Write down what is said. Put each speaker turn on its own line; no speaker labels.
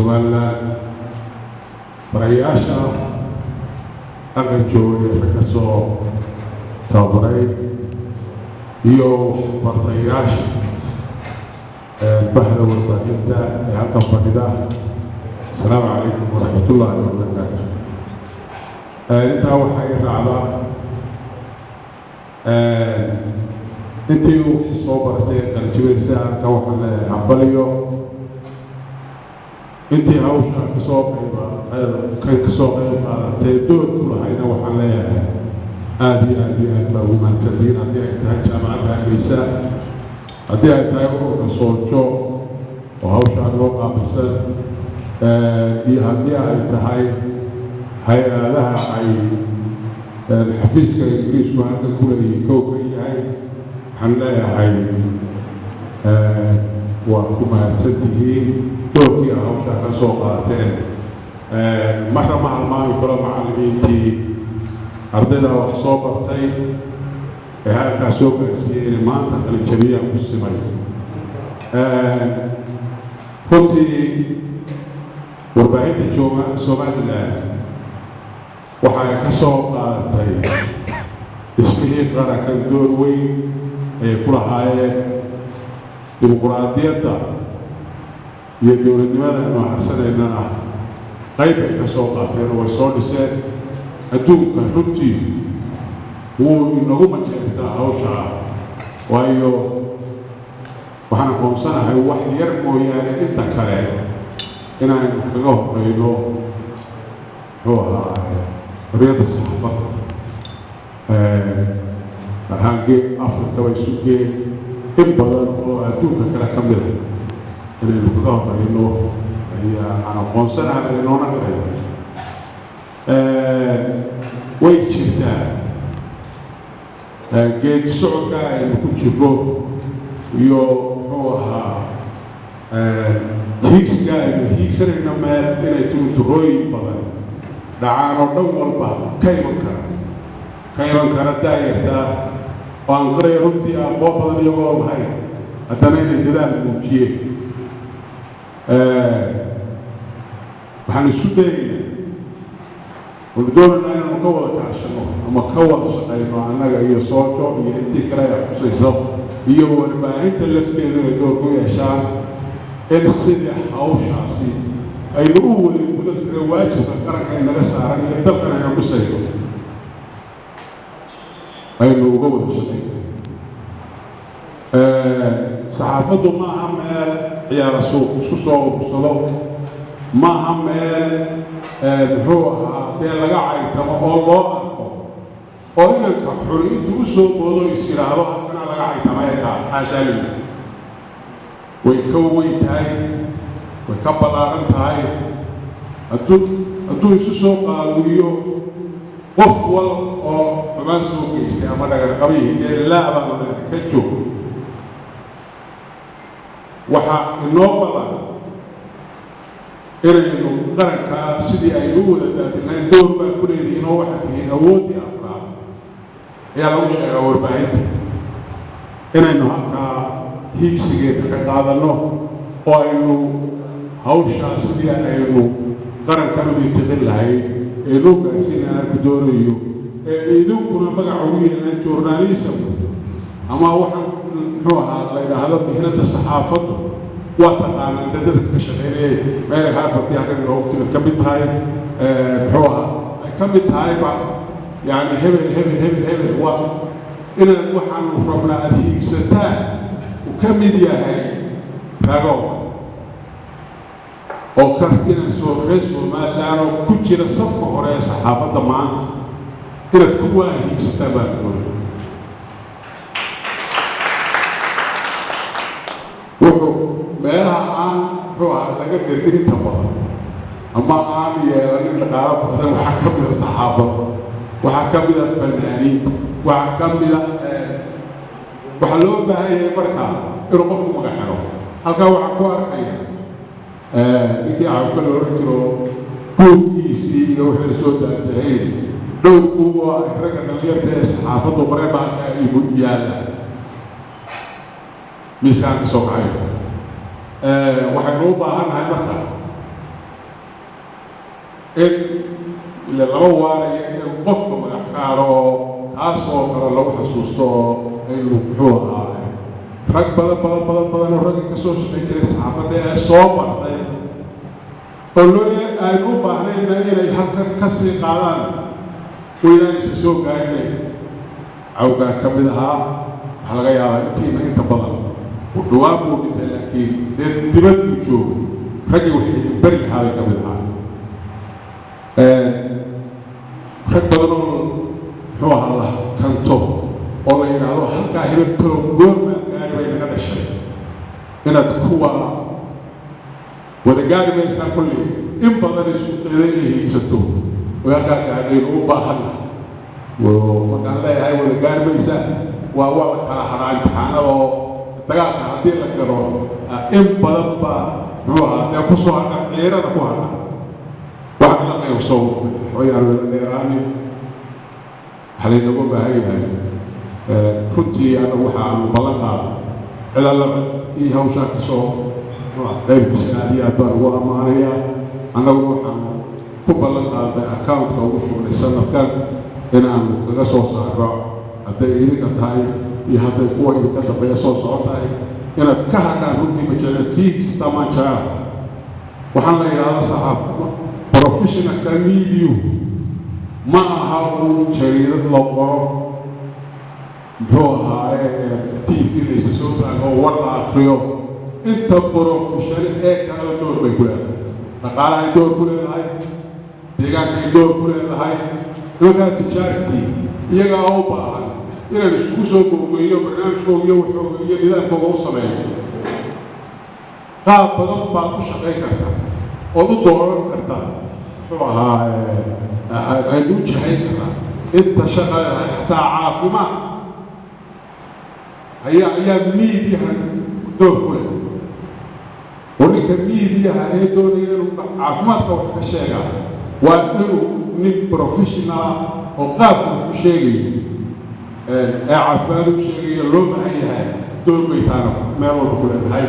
Somaliland, barayaasha halkan joogay, rag ka soo tababaray iyo bartayaasha bahda warbaahinta ee halkan fadhida, asalaamu calaykum waraxmatullaahi wabarakaatu. Intaa waxaa i raacdaa, intii uu soo baratay qalinjabinaysa halkan waxaan leeyahay hambaliyo. Intii hawsha kasoo qayb qaadatay, door ku lahayna, waxaan leeyahay aada iyo aada iyo aad baa ugu mahadsantihiin, haddii ay tahay Jaamacadda Hargeysa, haddii ay tahay ururka SONJO oo hawshaan loo qaabilsan, iyo haddii ay tahay hay-adaha ay xafiiska Ingiriisku halkan ku leeyihi kow ka yahay. Waxaan leeyahay waa ku mahadsantihiin doorkii a hawshaa ka soo qaateen. Marna ma halmaami karo macallimiintii ardayda wax soo bartay ee halkaa soo gaarsiiyey inay maanta qalinjabiyaan ku simay. Runtii warbaahinta Somaliland waxa ay ka soo qaadatay dhismihii qarankan door weyn ayay ku lahaayeen. Dimuquraadiyadda iyo dowladnimada aynu harsanaynana qayb ay ka soo qaateen oo way soo dhiseen. Adduunka runtii wuu inagu majeertaa hawshaa, waayo waxaan aqoonsanahay wax yar mooyaane inta kale inaynu kaga horeyno, muxuu ahaa, xorriyadda saxaafadda ahaan gee Africa bay isu gee in badan oo adduunka kale ka mida inaynu kaga horeyno ayaa aan aqoonsanahay, inoona qirayo. Way jirtaa geedi socodka aynu ku jirro iyo, muxuu ahaa, hiigsiga aynu hiigsanayno meel inay turunturooyin badan dhacaan oo dhan walba ka iman kara, ka iman kara daayartaa oo aan qiraya runtii aqoon badan iyagoo lahayn, haddana inay dadaal muujiyeen. Waxaan isku dayaynaa oonu doonaynaa inaanu ka wada kaashano ama ka wada shaqayno, annaga iyo SONJO iyo intii kale ay khusayso iyo warbaahinta lafteedu inay door ku yeeshaan, in sidii hawshaasi aynu u wada gudan kara waajibka qaranka inaga saaran iyo dalkan aynu dhisayno aynu uga wada shaqayno. Saxaafaddu maaha meel ciyaara suuq isku soo urursado, maaha meel, muxuu ahaa, dee laga caytamo oo loo arko oo inanka xuri intuu u soo boodo is yidhaahdo halkanaa laga caytamaya kaa. Xaashaa lillah, way ka weyn tahay, way ka ballaaran tahay. Hadduu isu soo qaawiyo qof wal oo xumaan soo geystay ama dhagar qabihi, dee laa baanu leehay, ka joog. Waxaa inoo badan inaynu qarankaa sidii aynu u wada daadinayn. Door baa ku leedihiin oo waxaad tihiin awooddii afraad ayaa lagu sheegaa warbaahinta, inaynu halkaa hiigsigeeda ka qaadanno oo aynu hawshaa sidii aynu qarankan u intiqin lahayd ee loo gaarsiinaya ku doonayo ee idinkuna magaca ugu yeelaan journalism ama waxaan, muxuu ahaa, la yidhaahdo mihnada saxaafaddu. Waa taqaanaan dadka ka shaqeynayay meel Harvard halkan inoogu timid ka mid tahay, muxuu ahaa, ay ka mid tahayba, yani hebel hebel hebel hebel. Waa inaad waxaanu rabnaa aada hiigsataan uu ka mid yahay rago oo ka inaan soo reer Somaliland oo ku jira safka hore ee saxaafadda maanta inaad kuwaa hiigsataan baan doonay. Wuxuu meelaha aan, muxuu ahaa, laga dhergin inta badan ama aan yeelanin dhaqaalo badan waxaa ka mida saxaafadda, waxaa ka mida fanaaniinta, waxaa ka mida. Waxaa loo baahan yahay markaa inuu qofku magac helo. Halkaa waxaan ku arkaya ninkii cawka la oran jiro, buuggiisii iyo wixii soo daadahayn dhowr buug oo ay ragga dhalinyarta ee saxaafaddu qoreen baa halkaa igu yaalla, miiskaan ka soo kacayo. Waxaynu u baahan nahay marka In ila lama waarayo in qofka madax kaaro oo kaasoo kale lagu xasuusto oo aynu muxuu ahaa rag badan badan badan badan oo ragga kasoo shaqayn jiray saxaafadda ee soo bartay oo loo aynu u baahnayna inay halkan kasii qaadaan waynaan isa soo gaarinay. Cawgaa ka mid ahaa. Waxaa laga yaabaa intiina inta badan u dhawaan buu dhintay, laakiin dee dibad buu joogo. Raggii waxay idin beri lahaa bay ka mid ahaa. Rag badan oo muxuu ahaa la kanto oo la yidhaahdo halkaa hebel talow goormaa gaari bay naga dhashay. Inaad kuwa wada gaari maysaa kulli, in badan isku dayda inay hiigsato oy halkaa gaadhaynu u baahanna. Markaan leeyahay wada gaari maysaa, waa la kala haraa imtixaanada oo dagaalka haddii la galo in badan baa muxuu ahaa dee kusoo hadha, ciirada ku hadha. Waxaan la qaybso waxbayaan wada dheeraani. Waxaa laynagu baahan yahay runtii anagu waxa aanu ballan qaado cid alla cid ii hawshaa kasoo qaybkiisa aad iyo aad baan ugu ammaanayaa. Annaguna waxaanu ku ballan qaadnay accountka ugu shubnay sanadkan inaanu kaga soo saarno, hadday idinka tahay iyo hadday kuwa idinka dambeeya soo socon tahay, inaad ka hadhaan. Runtii ma jecel sii hiigsataa jecela. Waxaan la yidhahdaa saxaafada professionalka media ma aha uun jariidad la qoro, muxuu ahaa, TV laysa soo taago, war la akriyo. Inta profession ee kaleba door bay ku leedahay. Dhaqaalahay door ku leedahay, deegaankay door ku leedahay, nimankaa tijaartii iyagaa u baahan inaan iskugu soo gogoyo barnaamijkooga iyo waxooga iyo nidaamkooga u sameeyo. Qaab badan baad u shaqayn kartaa ood u dooran kartaa, muxuu ahaa, aynu u jahayn kartaa inta shaqa leedahay. Xataa caafimaad ayaa miidiyaha door ku leh, oo ninka miidiyaha ee doonaya inuu caafimaadka wax ka sheegaa waa inuu nin professional oo qaabka wax u sheegayo ee caafimaad u sheegayo loo baahan yahay. Door bay taana meel walba ku leedahay.